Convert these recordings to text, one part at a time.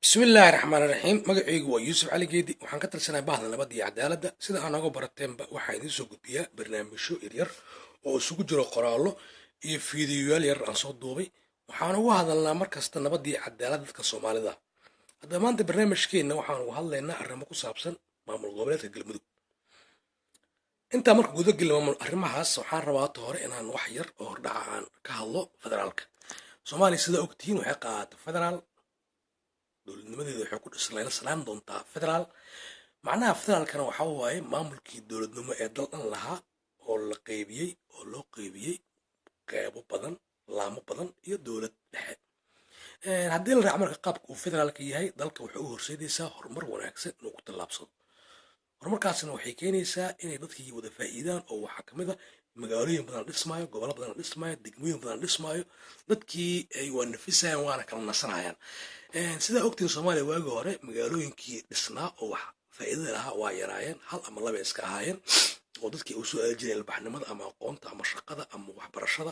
Bismillaahi raxmaan raxiim. Magacaygu waa Yuusuf Cali Geedi. Waxaan ka tirsanaa Bahda Nabadda iyo Cadaaladda. Sida aan nooga barateenba, waxaa idiin soo gudbiyaa barnaamijyo yaryar oo isugu jiro qoraallo iyo fiidiyoyaal yar aan soo duubay. Waxaan uga hadalnaa mar kasta nabadda iyo cadaaladda dadka Soomaalida. Haddaba maanta barnaamijkeenna waxaan uga hadlaynaa arrimo ku saabsan maamul goboleedka Galmudug. Intaa marka gudagelin maamul arrimahaas, waxaan rabaa ta hore inaan wax yar oo hordhaca aan ka hadlo federaalka Soomaaliya. Sidaa ogtihiin, waxay qaadatay federaal. Dowladnimadeeda waxay ku dhislaan doontaa federaal. Macnaha federaalkana waxa waaye maamulkii dowladnimo ee dal dhan lahaa oo la qeybiyey, oo loo qeybiyey qeybo badan, laamo badan iyo dowlad dhexe. Haddii la raaco marka qaabka uu federaalka yahay, dalka waxay u horseedaysaa horumar wanaagsan inuu ku tallaabsado. Horumarkaasna waxay keenaysaa inay dadkii wada faa'iidaan, oo waxaa kamid a magaalooyin badan la dhismaayo, gobollo badan la dhismaayo, degmooyin badan la dhismaayo. Dadkii ay waa nafisayaan, waana kala nasanayaan. Sidaa ogtiin, Soomaaliya waagii hore magaalooyinkii dhisnaa oo wax faa'iidada lahaa waa yaraayeen, hal ama laba iska ahaayeen, oo dadkii u soo aadi jireen ilbaxnimada ama aqoonta ama shaqada ama waxbarashada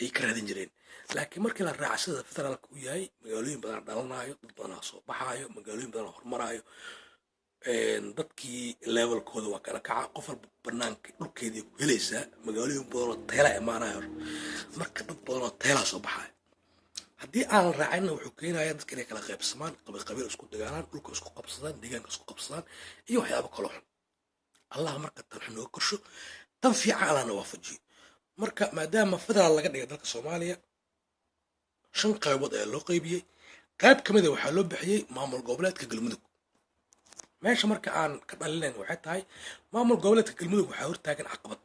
ay ka raadin jireen. Laakiin markii la raaca sida federaalka u yahay, magaalooyin badan dhalanaayo, dad badanaa soo baxaayo, magaalooyin badan horumaraayo, dadkii levelkooda waa kala kaca, qof walba banaanka dhulkeedii ku helaysaa, magaalooyin badanoo teela imaanayo. Marka dad badanoo teelaa soo baxaayo. Haddii aan la raacinna, wuxuu keenaya dadka inay kala qaybsamaan, qabiil qabiil isku dagaalaan, dhulka isku qabsadaan, deegaanka isku qabsadaan iyo waxyaabo kaloo xun. Allah marka tan xun nooga korsho, tan fiican Allahna waafajiyo. Marka maadaama federaal laga dhigay dalka Soomaaliya, shan qaybood ayaa loo qaybiyey. Qayb ka mida waxaa loo bixiyey maamul goboleedka Galmudug. Meesha marka aan ka dhalinayn waxay tahay, maamul goboleedka Galmudug waxaa hortaagan caqabad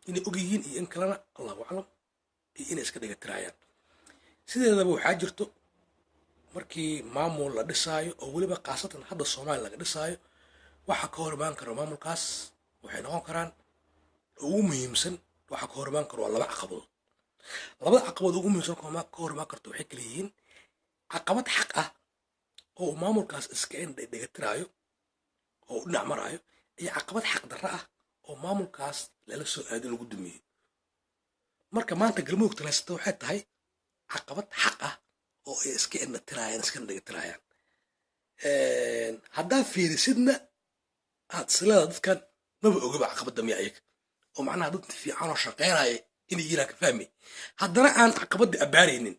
inay og yihiin iyo in kalena Allahu aclam, iyo inay iska dhigatiraayaan. Sideedaba waxaa jirto, markii maamul la dhisaayo, oo weliba khaasatan hadda Soomaaliya laga dhisaayo, waxa ka hor imaan karo maamulkaas waxay noqon karaan ugu muhiimsan, waxa ka hor imaan karo waa laba caqabadood. Labada caqabadood ugu muhiimsan ka hor imaan karto waxay kala yihiin caqabad xaq ah oo uu maamulkaas iska indhadhegatiraayo oo u dhinac maraayo, iyo caqabad xaq darro ah oo maamulkaas lala soo aado lagu dumiyo. Marka maanta Galmudug talaysata waxay tahay caqabad xaq ah oo ay iska indhatiraayaan, iska indhagatiraayaan. Haddaa fiirisidna, aad isleeda dadkan maba ogaba caqabadda miya ayaga, oo macnaha dad fiican oo shaqeynaya inay yihiin ka fahmay, haddana aan caqabadda abbaaraynin.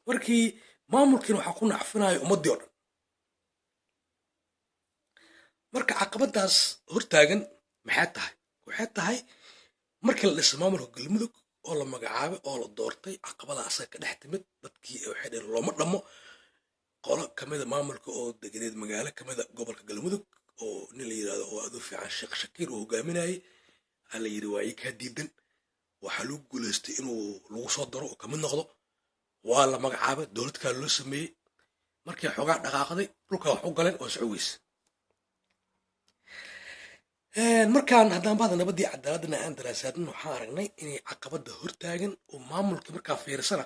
Markii maamulkiina waxaa ku nacfinaya ummaddii oo dhan. Marka caqabadaas hortaagan maxay tahay? Waxay tahay, markii la dhisay maamulka Galmudug oo la magacaabay oo la doortay, caqabada asaga ka dhex timid. Dadkii waxay dheheen looma dhammo. Qolo kamida maamulka oo deganeed magaalo kamida gobolka Galmudug, oo nin la yirahdo oo aad u fiican, Sheekh Shakiir, uu hogaaminayay, aa la yidhi waa ii kaa diidan. Waxaa lagu guulaystay inuu lagu soo daro oo kamid noqdo. Waa la magacaabay, dowlad kale loo sameeyey. Markii xoogaa dhaqaaqday, dhulka wax u galeen oo socoweysa. Markaan haddaan Bahda Nabaddii Cadaaladana aan daraasaadin, waxaan aragnay inay caqabadda hortaagan oo maamulka markaa fiirsana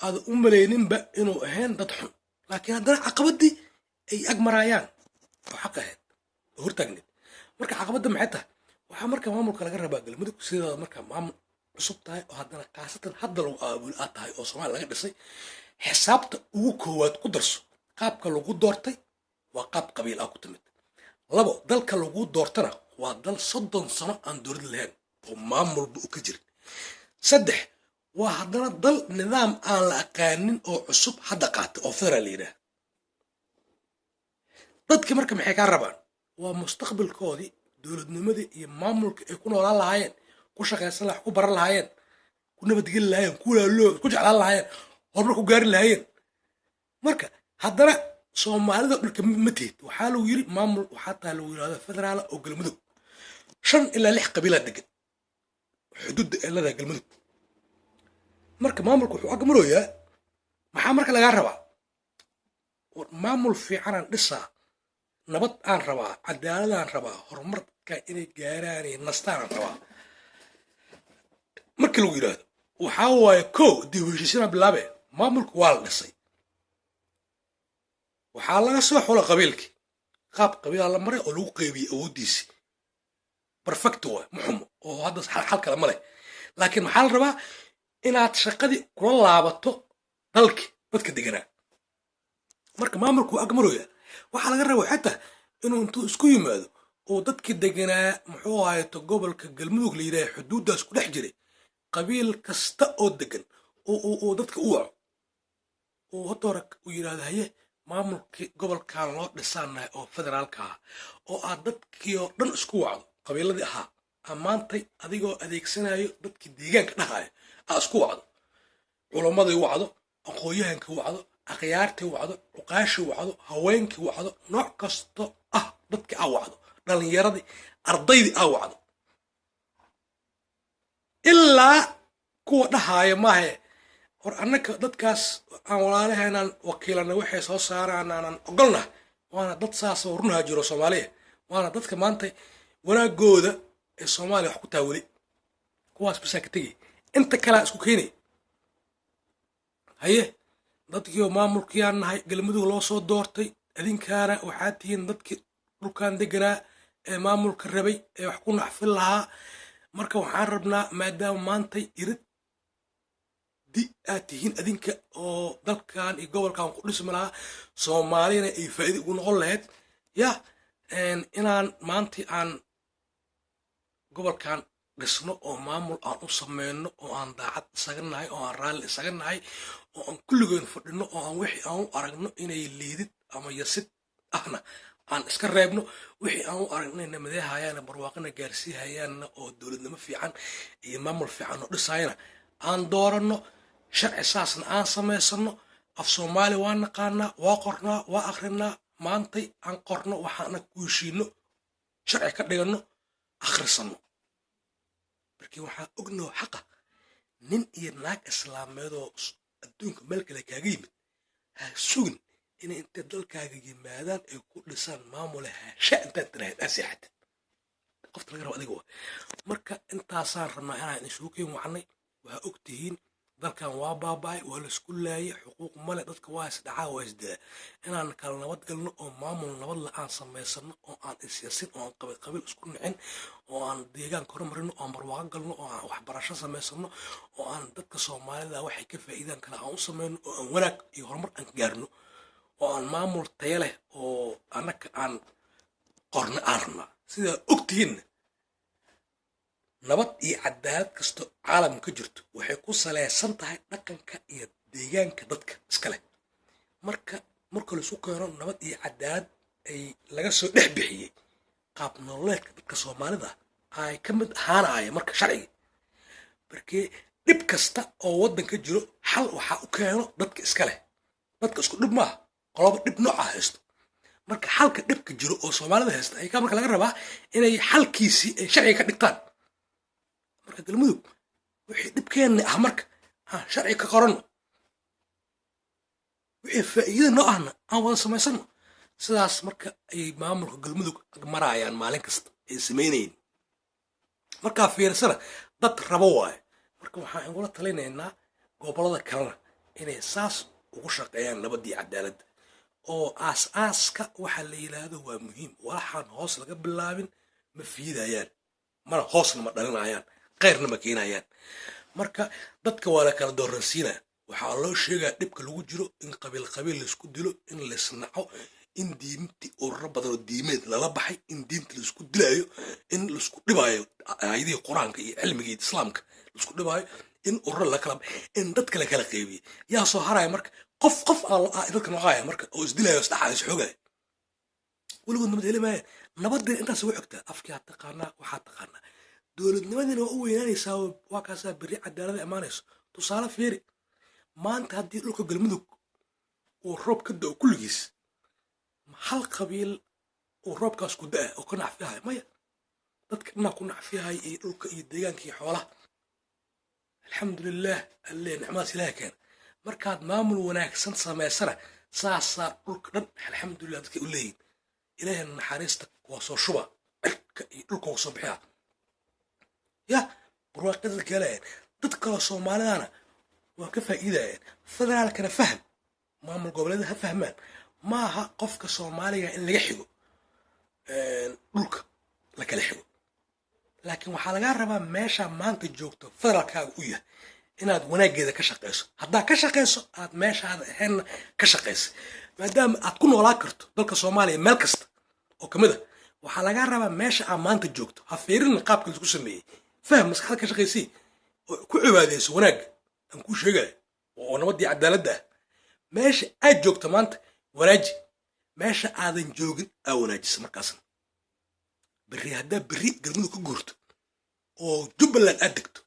aada u malayninba inuu ahayn dad xun, laakiin haddana caqabaddii ay ag maraayaan oo xaq ahayd oo hortaagneed. Marka caqabadda maxay tahay? Waxaa marka maamulka laga rabaa Galmudug, sideeda markaa maamul cusub tahay oo haddana khaasatan hadda lagu aabul aad tahay oo Soomaaliya laga dhisay, xisaabta ugu koowaad ku darso qaabka lagu doortay waa qaab qabiil ah ku timid. Labo, dalka lagu doortana waa dal 30 sano aan dowlad lahayn oo maamulba u ka jirin. Saddex, waa haddana dal nidaam aan la aqaanin oo cusub hadda qaatay oo federaal la yidhaah. Dadki marka maxay kaa rabaan? Waa mustaqbalkoodii, dowladnimadii iyo maamulka ay ku noolaan lahaayeen, ku shaqaysan laha, ku baran lahaayeen, ku nabadgeli lahaayeen, ku laalo ku jeclaan lahaayeen, horumar ku gaari lahaayeen. Marka haddana Soomaalida dhulka ma tihid. Waxaa lagu yiri maamul waxaa taa lagu yirahdo federaala oo Galmudug, shan ilaa lix qabiilaa degan xuduudda ee leedahay Galmudug. Marka maamulka wuxuu agmarooyaa. Maxaa marka lagaa rabaa? Maamul fiicanaan dhisaa, nabad aan rabaa, cadaaladaan rabaa, horumarka inay gaaraan nastaanaan rabaa. Markii lagu yidhaahdo, waxaa waaye ko dib u heshiisina bilaabe. Maamulku waa la dhisay, waxaa laga soo xula qabiilkii, qaab qabiilaa la maray oo lagu qeybiyey awooddiisii. Perfect waay, ma xumo oo hadda xal kale ma leh, laakiin maxaa la rabaa? Inaad shaqadii kula laabato dalki dadka deganaa. Marka maamulku waa agmarooya. Waxaa laga raba xataa inuu intuu isku yimaado oo dadkii deganaa, muxuu ahayto, gobolka Galmudug la yidhaha, xuduuddaas ku dhex jiray, qabiil kasta oo degan oo dadka u waco, oo horta hore uu yidhahdo: "Haye, maamulkii gobolkan loo dhisaanahay oo federaalka ah," oo aad dadkii oo dhan isku wacdo, qabiiladii ahaa ammaantay, adigoo adeegsanayo dadkii deegaanka dhahayo, aad isku wacdo, culammadii wacdo, aqoon-yahankii wacdo, akhyaartii wacdo, cuqaashii wacdo, haweenkii wacdo, nooc kasto ah dadkii aa wacdo, dhalinyaradii, ardaydii aa wacdo, ilaa kuwa dhahaaya maahe. Hor annaka dadkaas aan walaalaheenaan wakiilanay, waxay soo saaraan aanan ogolnah. Waana dad saasoo runhaa jiro Soomaaliya, waana dadka maanta wanaagooda ee Soomaaliya wax ku taha. Weli kuwaas basaa ka tegay, inta kalea isku keenay. Haye, dadkiioo maamulkiiyaan nahay Galmudug loo soo doortay, adinkaana waxaa tihiin dadkii dhulkan deganaa ee maamulka rabay ee wax ku nacfin lahaa. Marka waxaan rabnaa, maadaama maantay irid di aad tihiin adinka oo dalkan iyo gobolkan ku dhismi lahaa, Soomaaliyana ay faa'iida ugu noqon lahayd, ya inaan maantii aan gobolkan dhisno oo maamul aan u sameyno, oo aan daacad isaga nahay, oo aan raalli isaga nahay, oo aan kulligeen fadhino, oo aan wixii aan u aragno inay liidid ama yasid ahna aan iska reebno, wixii aan u aragno inay namadeehayaanna, barwaaqana gaarsiihayaanna, oo dowladnimo fiican iyo maamul fiican oo dhisayana aan dooranno, sharci saasna aan samaysano. Af Soomaali waa naqaanaa, waa qornaa, waa akrinaa. Maantay aan qorno, waxaana ku heshiino, sharci ka dhiganno, akhrisanno. Markii waxaan ognaho xaqa nin iyo naag islaameedoo adduunka meel kale kaaga yimid ha sugin inay intay dalkaaga yimaadaan ay ku dhisaan maamule. Haasha intaad tiraahid aa seexatid, qofta laga rabo adiga waa. Marka intaasaan rabnaa inaan isugu keen wacnay. Waa og tihiin dalkan waa baaba'ay, waa laisku laayay, xuquuq male, dadka waa isdhacaa, waa isdilaa. Inaan kala nabad galno oo maamul nabad la aan samaysano, oo aan isyasin, oo aan qabiil qabiil isku nicin, oo aan deegaanka horumarino, oo aan barwaaqo galno, oo aan waxbarasho samaysano, oo aan dadka Soomaalida waxay ka faa'iidaan kale aan u samayno, oo aan wanaag iyo horumar aan gaarno, oo aan maamul tayo leh oo annaka aan qorno aan rabnaa. Sidaa og tihiinna, nabad iyo cadaalad kasto caalamka ka jirto waxay ku salaysan tahay dhaqanka iyo deegaanka dadka iska leh. Marka laisu keeno nabad iyo cadaalad ay laga soo dhex bixiyey qaab nololeedka dadka Soomaalida ay ka mid ahaanaya, marka sharcigi markee dhib kasta oo waddanka jiro xal waxaa u keeno dadka iska leh. Dadka isku dhib maaha, qoloba dhib nooca haysto. Marka xalka dhibka jiro oo Soomaalida haysta ay marka laga rabaa inay xalkiisii ay sharciga ka dhigtaan. Marka Galmudug wixii dhibkeenna ah marka aan sharci ka qoranno, wixii faa'iida noo ahna aan wada samaysano. Sidaas marka ay maamulka Galmudug maraayaan maalin kasta ay samaynayin, markaa fiirsana dad rabo waaye. Marka waxaan igula talinaynaa gobollada kalena inay saas ugu shaqeeyaan nabadii cadaaladda, oo aas-aaska waxa la yidhaahdo waa muhiim. Waxaan hoos laga bilaabin ma fiidayaan, mana hoosna ma dhalinayaan, khayrna ma keenayaan. Marka dadka waa la kala dooransiinaya. Waxaa loo sheegaya dhibka lagu jiro, in qabiil qabiil laisku dilo, in laisnaco, in diinti ururo badan oo diimeed lala baxay, in diinta laisku dilayo, in laisku dhibaayo aayadihii Qur-aanka iyo cilmiga Islaamka laisku dhibaayo, in ururo lakala, in dadka la kala qeybiyey. Yaa soo haraya marka? Qof qof aa dadka noqaya marka oo isdilayo, isdhaxayo, isxoogaya, weligood nabad heli maayaan. Nabadina intaas ugu xigtaa. Afkii aad taqaanaa, waxaad taqaanaa, dowladnimadiina waa u weynaanaysaa. Waa kaasaa berri cadaalada imaanayso. Tusaale fiiri, maanta haddii dhulka Galmudug uu roob ka da'o kulligiis, hal qabiil uu roobkaas ku da'a oo ka nacfihayo maya, dadka dhanaa ku nacfihayo, iyo dhulka iyo deegaanka iyo xoolaha. Alxamdulilah, alle nicmadaas Ilaah keena. Markaad maamul wanaagsan samaysana, saasaa dhulka dhan alxamdulilah dadkay u leeyihin. Ilaahayna naxariista waa soo shuba, cirka iyo dhulka waa soo bixiya, ya barwaaqada dadka helayaan, dad kaloo Soomaalidana waa ka faa'iidayaan. Federaalkana fahm, maamul goboleeda ha fahmaan, maaha qofka Soomaaliga in laga xigo dhulka la kala xigo, laakiin waxaa lagaa rabaa meeshaa maanta joogto federaalkaaga u yahay inaad wanaaggeeda ka shaqayso. Haddaa ka shaqayso, aad meeshaada ahaynna ka shaqaysa. Maadaama aad ku noolaa karto dalka Soomaaliya meel kasta oo kamid a, waxaa lagaa rabaa meesha aad maanta joogto ha fiirin qaabka laisku sameeyey. Fahm, maskaxda ka shaqaysii oo ku cibaadeyso wanaagga aan kuu sheegayo oo nabadii cadaaladda ah. Meesha aad joogto maanta wanaaji, meesha aadan joogin aa wanaajisa. Markaasna berri haddaa berri Galmudug ka guurto oo Jubbaland aad degto,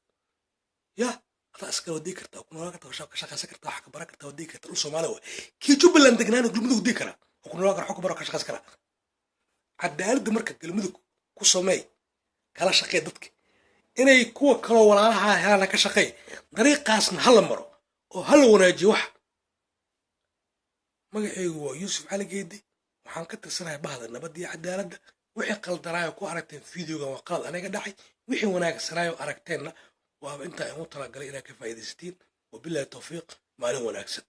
ya adaa iskala wadii kartaa, ku noolaan kartaa, ka shaqaysan kartaa, wax ka baran kartaa, wadii kartaa. Dhul Soomaaliya waay. Kii Jubbaland degnaana Galmudug digi karaa oo ku noolaan kara, wax ka baro, ka shaqaysan karaa. Cadaaladda marka Galmudug ku sameey, kala shaqee dadka inay kuwa kaloo walaalaha helaana ka shaqeey. Dariiqaasna hala maro oo hala wanaajiyo. Waxa magacaygu waa Yuusuf Cali Geedi, waxaan ka tirsanahay bahda nabadda iyo cadaaladda. Wixii qaldanaayo ku aragteen videogan waa qalad aniga dhacay, wixii wanaagsanaayo aragteenna waaba intaa igu talagalay inaad ka faa'iidaysatiin. Wabillahi tawfiiq, maalin wanaagsan.